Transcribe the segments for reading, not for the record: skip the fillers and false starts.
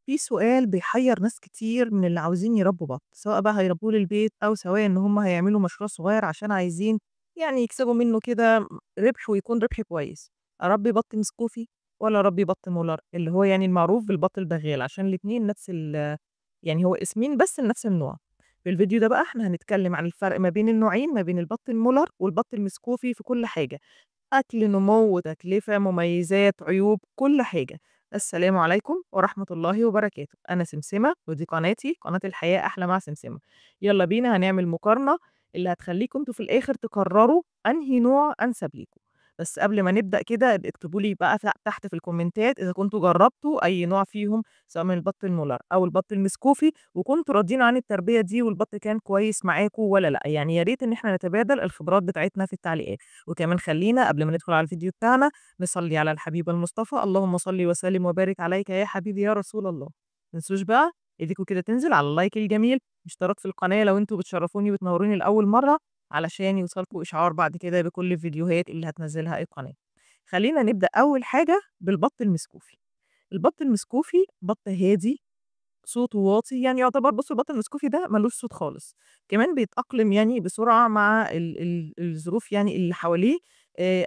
في سؤال بيحيّر ناس كتير من اللي عاوزين يربّوا بَط، سواء بقى هيربّوه للبيت أو سواء إن هم هيعملوا مشروع صغير عشان عايزين يعني يكسبوا منّه كده ربح ويكون ربح كويس. أربّي بَط مسكوفي والّا أربّي بَط مولر؟ اللي هو يعني المعروف بالبَط البغال، عشان الاتنين نفس يعني هو اسمين بس لنفس النوع. في الفيديو ده بقى إحنا هنتكلم عن الفرق ما بين النوعين، ما بين البَط المولر والبَط المسكوفي في كل حاجة، أكل، نمو، تكلفة، مميزات، عيوب، كل حاجة. السلام عليكم ورحمة الله وبركاته. أنا سمسمة ودي قناتي، قناة الحياة أحلى مع سمسمة. يلا بينا هنعمل مقارنة اللي هتخليكم انتوا في الآخر تقرروا أنهي نوع أنسب ليكم. بس قبل ما نبدأ كده اكتبوا لي بقى تحت في الكومنتات إذا كنتوا جربتوا أي نوع فيهم، سواء من البط المولر أو البط المسكوفي، وكنتوا راضيين عن التربية دي والبط كان كويس معاكم ولا لأ. يا ريت إن إحنا نتبادل الخبرات بتاعتنا في التعليقات. وكمان خلينا قبل ما ندخل على الفيديو بتاعنا نصلي على الحبيب المصطفى، اللهم صل وسلم وبارك عليك يا حبيبي يا رسول الله. ما تنسوش بقى ايديكم كده تنزل على اللايك الجميل، اشتراك في القناة لو انتوا بتشرفوني وبتنوروني لأول مرة، علشان يوصلكوا إشعار بعد كده بكل الفيديوهات اللي هتنزلها القناة. خلينا نبدأ أول حاجة بالبط المسكوفي. البط المسكوفي بط هادي، صوته واطي، يعني يعتبر بصوا البط المسكوفي ده ملوش صوت خالص، كمان بيتأقلم بسرعة مع الظروف اللي حواليه.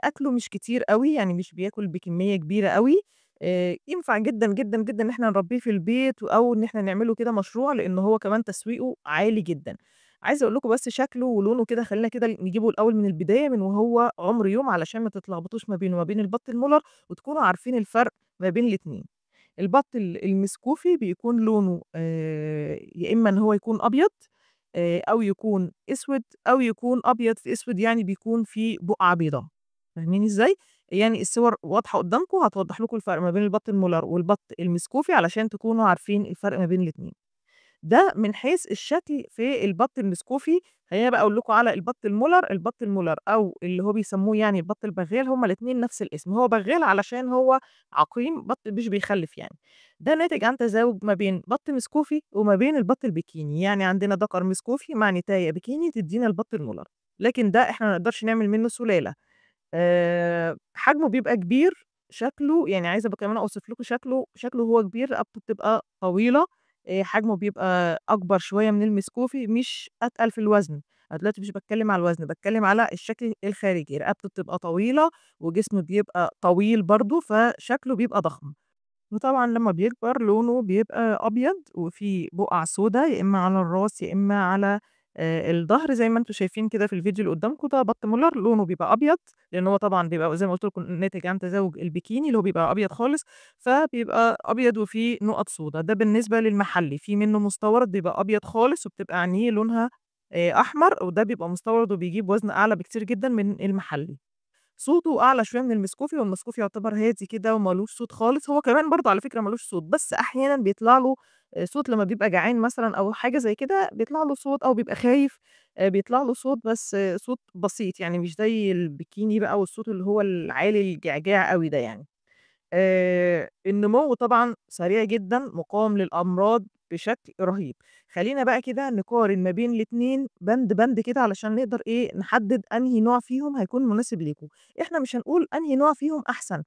أكله مش كتير قوي، يعني مش بياكل بكمية كبيرة قوي. ينفع جدا جدا جدا إن إحنا نربيه في البيت أو إن إحنا نعمله كده مشروع، لأن هو كمان تسويقه عالي جدا. عايزة أقول لكم بس شكله ولونه كده، خلينا كده نجيبه الأول من البداية من وهو عمر يوم، علشان ما تتلخبطوش ما بينه وما بين البط المولر، وتكونوا عارفين الفرق ما بين الاتنين. البط المسكوفي بيكون لونه، يا إما إن هو يكون أبيض، أو يكون أسود، أو يكون أبيض في أسود، يعني بيكون في بقعة بيضاء. فاهمين إزاي؟ الصور واضحة قدامكم، هتوضح لكم الفرق ما بين البط المولر والبط المسكوفي علشان تكونوا عارفين الفرق ما بين الاتنين. ده من حيث الشكل في البط المسكوفي. خلينا بقى أقول لكم على البط المولر. البط المولر أو اللي هو بيسموه البط البغال، هما الاتنين نفس الاسم. هو بغال علشان هو عقيم، بط مش بيخلف. ده ناتج عن تزاوج ما بين بط مسكوفي وما بين البط البكيني، يعني عندنا ذكر مسكوفي مع نتاية بكيني تدينا البط المولر، لكن ده احنا ما نقدرش نعمل منه سلالة. حجمه بيبقى كبير، شكله عايزة بقى كمان أوصف لكم شكله، شكله هو كبير، رقبته بتبقى طويلة، حجمه بيبقى أكبر شوية من المسكوفي، مش أتقل في الوزن. أنا دلوقتي مش بتكلم على الوزن، بتكلم على الشكل الخارجي. رقبته بتبقى طويلة وجسمه بيبقى طويل برضو، فشكله بيبقى ضخم. وطبعا لما بيكبر لونه بيبقى أبيض وفي بقع سودا، يا إما على الراس يا إما على الظهر، زي ما انتم شايفين كده في الفيديو اللي قدامكم. ده بط مولر لونه بيبقى أبيض، لأن هو طبعا بيبقى زي ما قلت لكم ناتج عن تزاوج البكيني اللي هو بيبقى أبيض خالص، فبيبقى أبيض وفيه نقط سودا. ده بالنسبة للمحلي. في منه مستورد بيبقى أبيض خالص وبتبقى عينيه لونها، أحمر، وده بيبقى مستورد وبيجيب وزن أعلى بكتير جدا من المحلي. صوته أعلى شوية من المسكوفي، والمسكوفي يعتبر هادي كده ومالوش صوت خالص. هو كمان برضه على فكرة مالوش صوت، بس أحيانا بيطلع له صوت لما بيبقى جعان مثلا أو حاجة زي كده، بيطلع له صوت، أو بيبقى خايف، بيطلع له صوت، بس صوت بسيط، مش زي البكيني بقى والصوت اللي هو العالي الجعجاع قوي ده. النمو طبعا سريع جدا، مقاوم للأمراض بشكل رهيب. خلينا بقى كده نقارن ما بين الاتنين بند بند كده، علشان نقدر نحدد انهي نوع فيهم هيكون مناسب ليكم. احنا مش هنقول انهي نوع فيهم احسن،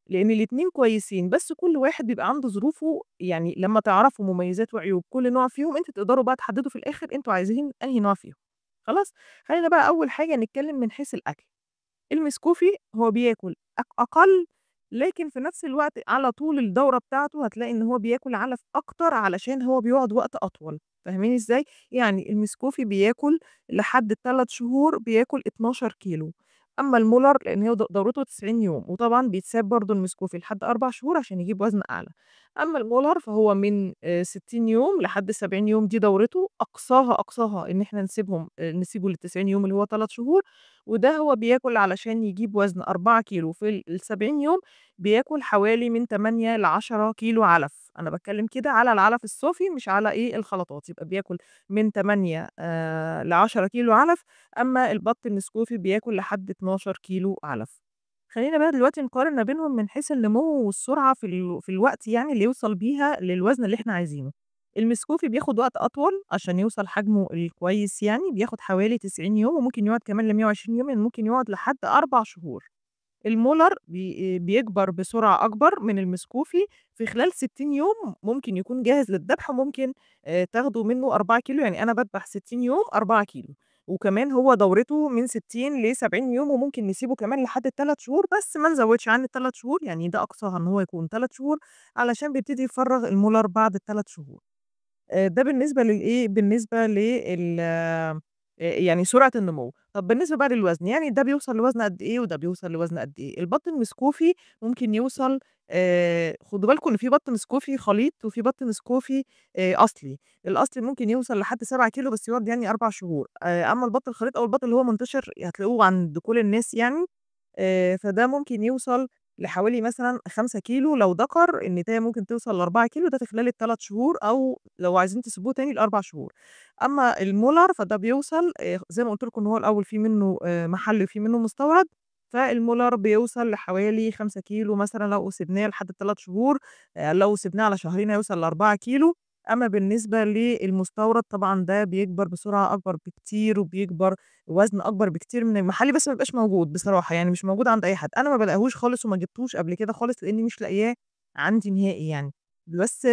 لان الاتنين كويسين، بس كل واحد بيبقى عنده ظروفه. لما تعرفوا مميزات وعيوب كل نوع فيهم انتوا تقدروا بقى تحددوا في الاخر انتوا عايزين انهي نوع فيهم. خلاص، خلينا بقى اول حاجه نتكلم من حيث الاكل. المسكوفي هو بياكل اقل، لكن في نفس الوقت على طول الدورة بتاعته هتلاقي إن هو بياكل علف أكتر، علشان هو بيقعد وقت أطول. فاهمين إزاي؟ المسكوفي بياكل لحد 3 شهور بياكل 12 كيلو، أما المولر لأن هي دورته 90 يوم، وطبعاً بيتساب برضه المسكوفي لحد 4 شهور عشان يجيب وزن أعلى. أما المولر فهو من، 60 يوم لحد 70 يوم دي دورته، أقصاها إن إحنا نسيبه لل 90 يوم اللي هو 3 شهور، وده هو بياكل علشان يجيب وزن 4 كيلو في ال 70 يوم، بياكل حوالي من تمانية لعشرة كيلو علف. أنا بتكلم كده على العلف الصافي مش على الخلطات، يبقى بياكل من تمانية، لعشرة كيلو علف. أما البط المسكوفي بياكل لحد 12 كيلو علف. خلينا بقى دلوقتي نقارن ما بينهم من حيث النمو والسرعة في الوقت اللي يوصل بيها للوزن اللي احنا عايزينه. المسكوفي بياخد وقت أطول عشان يوصل حجمه الكويس، بياخد حوالي 90 يوم، وممكن يقعد كمان ل 120 يوم، يعني ممكن يقعد لحد 4 شهور. المولر بيكبر بسرعة أكبر من المسكوفي، في خلال 60 يوم ممكن يكون جاهز للذبح، وممكن تاخدوا منه 4 كيلو، يعني أنا باذبح 60 يوم 4 كيلو، وكمان هو دورته من 60 ل70 يوم، وممكن نسيبه كمان لحد ال3 شهور، بس ما نزودش عن ال3 شهور، يعني ده أقصاها إن هو يكون 3 شهور، علشان بيبتدي يفرغ المولر بعد ال3 شهور. ده بالنسبة للإيه؟ بالنسبة لل يعني سرعة النمو. طب بالنسبة بقى للوزن، يعني ده بيوصل لوزن قد إيه وده بيوصل لوزن قد إيه؟ البط المسكوفي ممكن يوصل، خدوا بالكم إن في بط مسكوفي خليط وفي بط مسكوفي أصلي. الأصلي ممكن يوصل لحد 7 كيلو بس يقعد يعني 4 شهور، أما البط الخليط أو البط اللي هو منتشر هتلاقوه عند كل الناس يعني، فده ممكن يوصل لحوالي مثلًا 5 كيلو لو ذكر، النتاية ممكن توصل ل4 كيلو، ده في خلال ال3 شهور، أو لو عايزين تسيبوه تاني ل4 شهور. أما المولر فده بيوصل، زي ما قلت لكم إن هو الأول في منه محلي وفي منه مستورد، فالمولر بيوصل لحوالي 5 كيلو مثلًا لو سيبناه لحد ال3 شهور، لو سيبناه على شهرين هيوصل ل4 كيلو. أما بالنسبة للمستورد طبعًا ده بيكبر بسرعة أكبر بكتير، وبيكبر وزن أكبر بكتير من المحلي، بس ما بيبقاش موجود بصراحة، يعني مش موجود عند أي حد، أنا ما بالاقيهوش خالص وما جبتوش قبل كده خالص لإني مش لاقياه عندي نهائي يعني، بس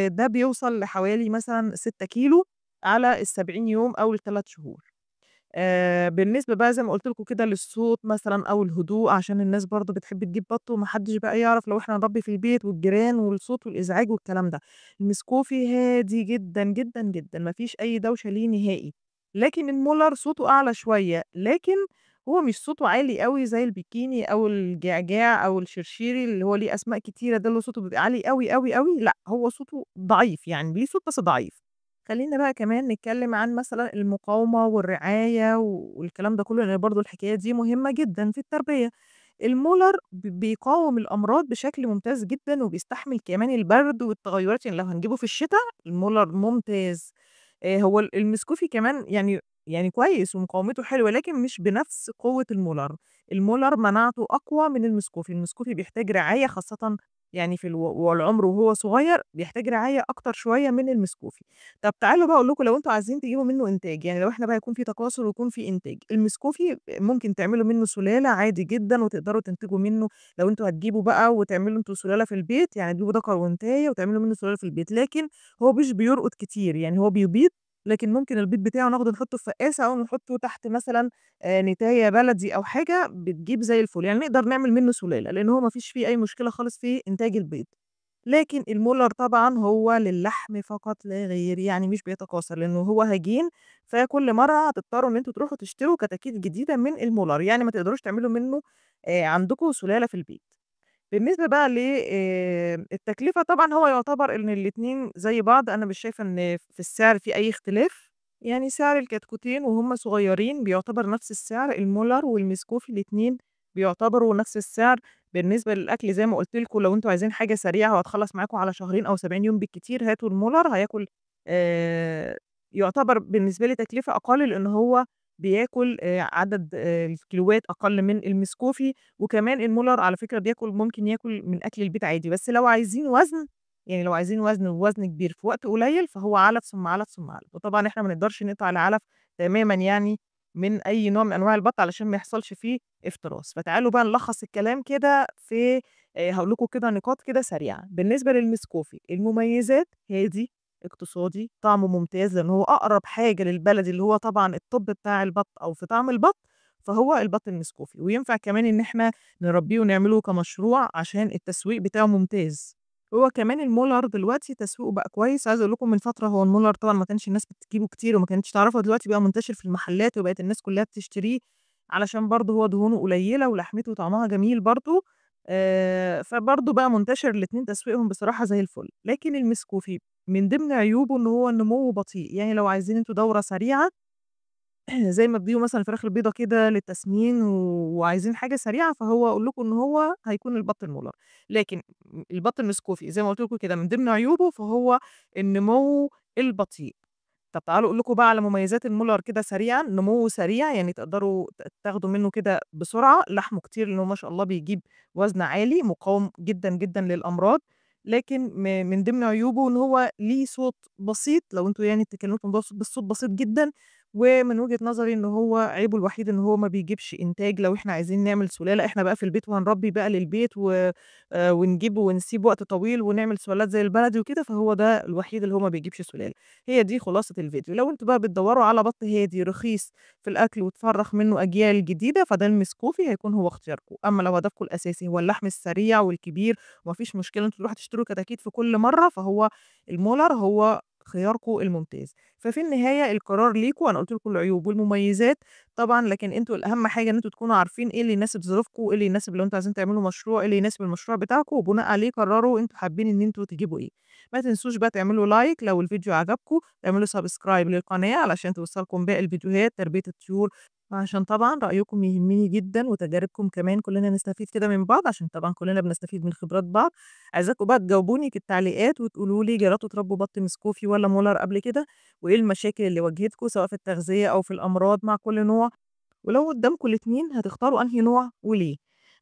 ده بيوصل لحوالي مثلًا 6 كيلو على ال70 يوم أو ال3 شهور. بالنسبة بقى زي ما قُلت لكم كده للصوت مثلًا أو الهدوء، عشان الناس برضه بتحب تجيب بط وما حدش بقى يعرف لو إحنا هنربي في البيت والجيران والصوت والإزعاج والكلام ده. المسكوفي هادي جدًا، جدًا، جدًا، ما فيش أي دوشة ليه نهائي، لكن المولر صوته أعلى شوية، لكن هو مش صوته عالي أوي زي البكيني أو الجعجاع أو الشرشيري اللي هو ليه أسماء كتيرة، ده اللي صوته بيبقى عالي أوي، أوي، أوي، لأ هو صوته ضعيف، يعني ليه صوت بس ضعيف. خلّينا بقى كمان نتكلم عن مثلًا المقاومة والرعاية والكلام ده كله، لإن برضه الحكاية دي مهمة جدًا في التربية. المولر بيقاوم الأمراض بشكل ممتاز جدًا، وبيستحمل كمان البرد والتغيرات، يعني لو هنجيبه في الشتا المولر ممتاز. هو المسكوفي كمان يعني كويس ومقاومته حلوة، لكن مش بنفس قوة المولر. المولر مناعته أقوى من المسكوفي، المسكوفي بيحتاج رعاية خاصةً يعني في والعمر وهو صغير بيحتاج رعاية أكتر شوية من المسكوفي. طب تعالوا بقى أقول لكم لو أنتم عايزين تجيبوا منه إنتاج، يعني لو إحنا بقى يكون في تكاثر ويكون في إنتاج، المسكوفي ممكن تعملوا منه سلالة عادي جدًا وتقدروا تنتجوا منه لو أنتم هتجيبوا بقى وتعملوا أنتم سلالة في البيت، يعني تجيبوا ذكر وإنتاية وتعملوا منه سلالة في البيت، لكن هو مش بيرقد كتير، يعني هو بيبيض، لكن ممكن البيض بتاعه ناخده نحطه في فقاسة أو نحطه تحت مثلًا، نتاية بلدي أو حاجة بتجيب زي الفل، يعني نقدر نعمل منه سلالة، لأن هو ما فيش فيه أي مشكلة خالص في إنتاج البيض. لكن المولر طبعًا هو للحم فقط لا غير، يعني مش بيتكاثر لأنه هو هجين، فكل مرة هتضطروا إن أنتم تروحوا تشتروا كتاكيت جديدة من المولر، يعني ما تقدروش تعملوا منه، عندكم سلالة في البيت. بالنسبة بقى ل، التكلفة، طبعًا هو يعتبر إن الاتنين زي بعض، أنا مش شايفة إن في السعر في أي اختلاف، يعني سعر الكتكوتين وهم صغيرين بيعتبر نفس السعر، المولر والمسكوفي الاتنين بيعتبروا نفس السعر. بالنسبة للأكل زي ما قُلت لكم لو أنتم عايزين حاجة سريعة وهتخلص معاكم على شهرين أو 70 يوم بالكتير هاتوا المولر، هياكل، يعتبر بالنسبة لي تكلفة أقل لأن هو بياكل، عدد، الكيلوات أقل من المسكوفي، وكمان المولر على فكرة ممكن ياكل من أكل البيت عادي، بس لو عايزين وزن، يعني لو عايزين وزن ووزن كبير في وقت قليل فهو علف ثم علف ثم علف، وطبعًا إحنا ما نقدرش نقطع العلف تمامًا يعني من أي نوع من أنواع البط علشان ما يحصلش فيه افتراس. فتعالوا بقى نلخص الكلام كده في، هقول لكم كده نقاط كده سريعة. بالنسبة للمسكوفي المميزات هادي، اقتصادي، طعمه ممتاز لأن هو أقرب حاجة للبلدي اللي هو طبعًا الطب بتاع البط أو في طعم البط، فهو البط المسكوفي، وينفع كمان إن إحنا نربيه ونعمله كمشروع عشان التسويق بتاعه ممتاز. هو كمان المولر دلوقتي تسويقه بقى كويس، عايزة أقول لكم من فترة هو المولر طبعًا ما كانش الناس بتجيبه كتير وما كانتش تعرفه، دلوقتي بقى منتشر في المحلات وبقت الناس كلها بتشتريه علشان برضه هو دهونه قليلة ولحمته طعمها جميل برضه، فبرضه بقى منتشر الاتنين تسويقهم بصراحة زي الفل. لكن المسكوفي من ضمن عيوبه إن هو نموه بطيء، يعني لو عايزين انتوا دورة سريعة زي ما بتجيبوا مثلًا الفراخ البيضة كده للتسمين وعايزين حاجة سريعة، فهو أقول لكم إن هو هيكون البط المولر. لكن البط المسكوفي زي ما قلت لكم كده من ضمن عيوبه فهو النمو البطيء. طب تعالوا أقول لكم بقى على مميزات المولر كده سريعًا. نموه سريع، يعني تقدروا تاخدوا منه كده بسرعة، لحمه كتير لأنه ما شاء الله بيجيب وزن عالي، مقاوم جدًا جدًا للأمراض. لكن من ضمن عيوبه إن هو ليه صوت بسيط، لو أنتوا بتتكلموا في موضوع الصوت، بس صوت بسيط جدًا، ومن وجهة نظري إن هو عيبه الوحيد إن هو ما بيجيبش إنتاج لو إحنا عايزين نعمل سلالة، إحنا بقى في البيت وهنربي بقى للبيت و ونجيب ونسيب وقت طويل ونعمل سلالات زي البلدي وكده، فهو ده الوحيد اللي هو ما بيجيبش سلالة. هي دي خلاصة الفيديو. لو أنتم بقى بتدوروا على بط هادي رخيص في الأكل وتفرخ منه أجيال جديدة، فده المسكوفي هيكون هو اختياركم. أما لو هدفكم الأساسي هو اللحم السريع والكبير وما فيش مشكلة أنتم تروحوا تشتروا كتاكيت في كل مرة، فهو المولر هو خياركم الممتاز. ففي النهاية القرار ليكم، أنا قلت لكم العيوب والمميزات طبعًا، لكن أنتم الأهم حاجة إن أنتم تكونوا عارفين إيه اللي يناسب ظروفكم، وإيه اللي يناسب لو أنتم عايزين تعملوا مشروع، إيه اللي يناسب المشروع بتاعكم، وبناء عليه قرروا أنتم حابين إن أنتم تجيبوا إيه. ما تنسوش بقى تعملوا like لو الفيديو عجبكم، تعملوا subscribe للقناة علشان توصلكم باقي الفيديوهات تربية الطيور، وعشان طبعًا رأيكم يهمني جدًا وتجاربكم كمان، كلنا نستفيد كده من بعض، عشان طبعًا كلنا بنستفيد من خبرات بعض. عايزاكم بقى تجاوبوني في التعليقات وتقولوا لي جربتوا تربوا بط مسكوفي ولا مولر قبل كده، وإيه المشاكل اللي واجهتكم سواء في التغذية أو في الأمراض مع كل نوع، ولو قدامكم الاتنين هتختاروا أنهي نوع وليه،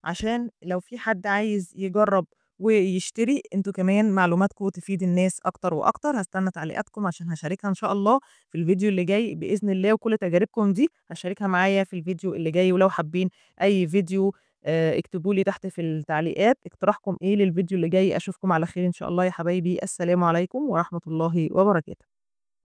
عشان لو في حد عايز يجرب ويشتري انتوا كمان معلوماتكم تفيد الناس أكتر وأكتر. هستنى تعليقاتكم عشان هشاركها إن شاء الله في الفيديو اللي جاي بإذن الله، وكل تجاربكم دي هشاركها معايا في الفيديو اللي جاي. ولو حابين أي فيديو اكتبوا لي تحت في التعليقات اقتراحكم إيه للفيديو اللي جاي. أشوفكم على خير إن شاء الله يا حبايبي. السلام عليكم ورحمة الله وبركاته.